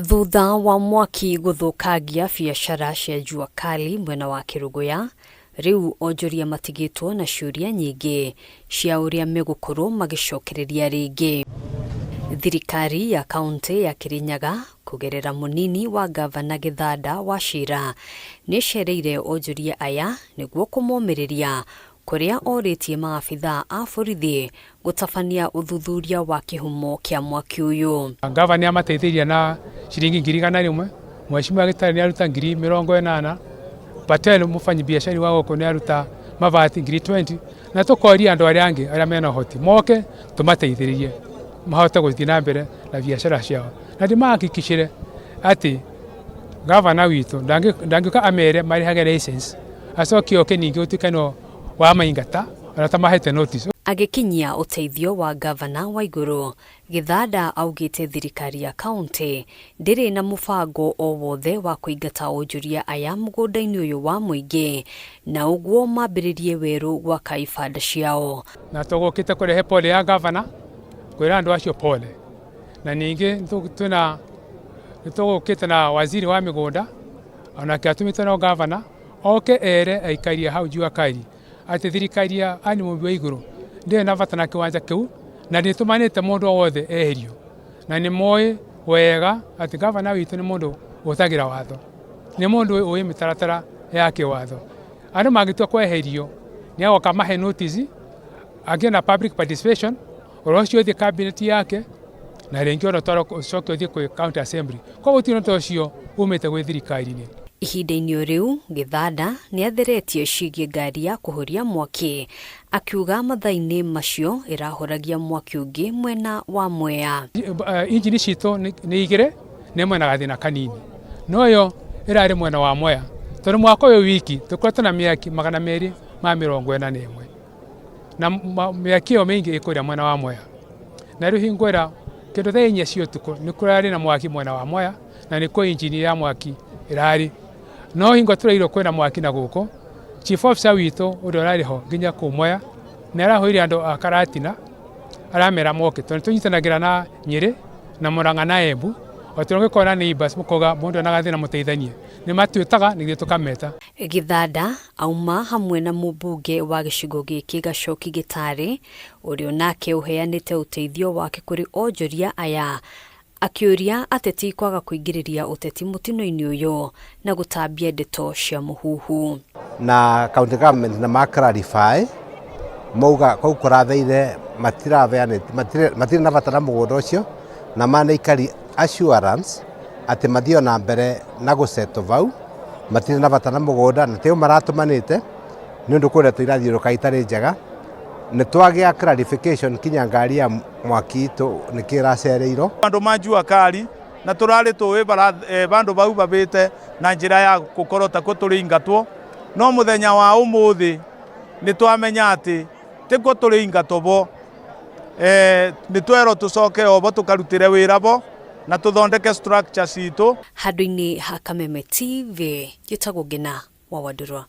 Thutha wa mwaki gũthũkangia biacara cia Jua Kali mwena wa Kĩrũgũya, rĩu onjoria matigĩtwo na ciũria nyingĩ cia ũrĩa megũkorwo magĩcokereria rĩngĩ. Thirikari ya kaunti ya Kirinyaga kũgerera mũnini wa ngavana Gĩthanda Wachira nĩcereire onjoria aya nĩguo kũmomĩrĩria kũrĩa orĩtie maabithaa a borithi gũtabania ũthuthuria wa kĩhumo kĩa mwaki ũyũ. Ngavana nĩ amateithĩrĩria na ciringi 100,000, mheshimiwa Gĩtarĩ nĩ aruta 80,000, Patel mũbanyi biacara wa gũkũ nĩ aruta mabati 20,000, na tũkoria andũ arĩa angĩ arĩa mena ũhoti moke tũmateithĩrĩrie mahote gũthiĩ na mbere na biacara ciao, na ndĩmahakikicĩre atĩ gavana witũ ndangĩũka amere marĩhage license acoke oke ningĩ gũtuĩke no wa maingata ona tamahete notice. Agĩkinyia ũteithio wa gavana Waigũrũ, Gĩthanda augĩte thirikari ya kaunti ndĩrĩ na mũbango o wothe wa kũingata onjoria aya mũgũnda-inĩ ũyũ wa mũingĩ na ũguo mambĩrĩrie werũ gwaka ibanda ciao. Na tũgũkĩte kũrehe pole ya gavana kwĩra andũ acio pole, na ningĩ twĩna nĩtũgũkĩte na waziri wa mĩgũnda onake atũmĩtwo no gavana oke ere aikari a hau Jua Kali atĩ thirikari ya Anne Mumbi Waigũrũ ndĩrĩ na bata na kĩwanja kĩu na ndĩtũmanĩte mũndũ o wothe eherio, na nĩ moĩ wega atĩ gavana witũ nĩ mũndũ ũhũthagĩra watho, nĩ mũndũ ũĩ mĩtaratara ya kĩwatho. Andũ mangĩtua kweherio nĩ agoka mahe notice agĩe na public participation, ũhoro ũcio ũthiĩ cabinet yake na rĩngĩ ona ũcoke ũthiĩ kwĩ county assembly. Koguo gũtirĩ ũndũ ũcio umĩte gwĩ thirikari-inĩ. Ihinda-inĩ o rĩu, Gĩthanda nĩ atheretie ciĩgiĩ ngari ya kũhoria mwaki, akiuga mathaa-inĩ macio ĩrahoragia mwaki ũngĩ mwena wa Mwea. Injini citũ nĩ igĩrĩ, nĩ ĩmwe na gathĩna kanini, no ĩyo ĩrarĩ mwena wa Mwea tondũ mwaka ũyũ wiki tũkoretwo na mĩaki 241 na mĩaki ĩyo mĩingĩ ĩ kũrĩa mwena wa Mwea, na rĩu hingo ĩrĩa kĩndũ thaa 4 cia ũtukũ nĩ kũrarĩ na mwaki mwena wa Mwea na nĩkuo injini ya mwaki ĩrarĩ, no hingo tũreirwo kwĩna mwaki na gũkũ, chief officer witũ ũrĩa ũrarĩ ho nginya kũu Mwea nĩ arahũrire andũ a Karatina aramera moke tondũ tũnyitanagĩra na Nyĩrĩ na Murang'a na Embu, o ta ũrĩa ũngĩkorwo na neighbors mũkauga mũndũ ena gathĩna mũteithanie, nĩ matwĩtaga nĩguo tũkameta. Gĩthanda auma hamwe na mũmbunge wa gĩcigo gĩkĩ Gacoki Gĩtarĩ ũrĩa onake ũheanĩte ũteithio wake kũrĩ onjoria aya, akĩũria ateti kwaga kũingĩrĩria ũteti mũtino-inĩ ũyũ na gũtambia ndeto cia mũhuhu. Na county government na ma clarify mauga kũu kũratheire matirabeanĩte matirĩ na bata na mũgũnda ũcio na maneikari assurance atĩ mathiĩ ona mbere na gũsettle vau matirĩ na bata na mũgũnda na tĩo maratũmanĩte nĩ ũndũ kũrĩa tũirathiũrũka itarĩ njega. Nĩ twagĩa clarification kinya ngari ya mwaki itũ nĩkĩ ĩracereirwo. Andũ ma Jua Kali na tũrarĩ tũĩ bandũ bau babĩte na njĩra ya gũkorwo tako tũrĩ ingatwo, no mũthenya wa ũmũthĩ nĩ twamenya atĩ tĩkuo tũrĩ ingatwo bo, nĩ twerwo tũcoke obo tũkarutĩre wĩra bo na tũthondeke structure citũ. Handũ-inĩ ha Kameme TV, njĩtagwo Ngina wa Wandũrwa.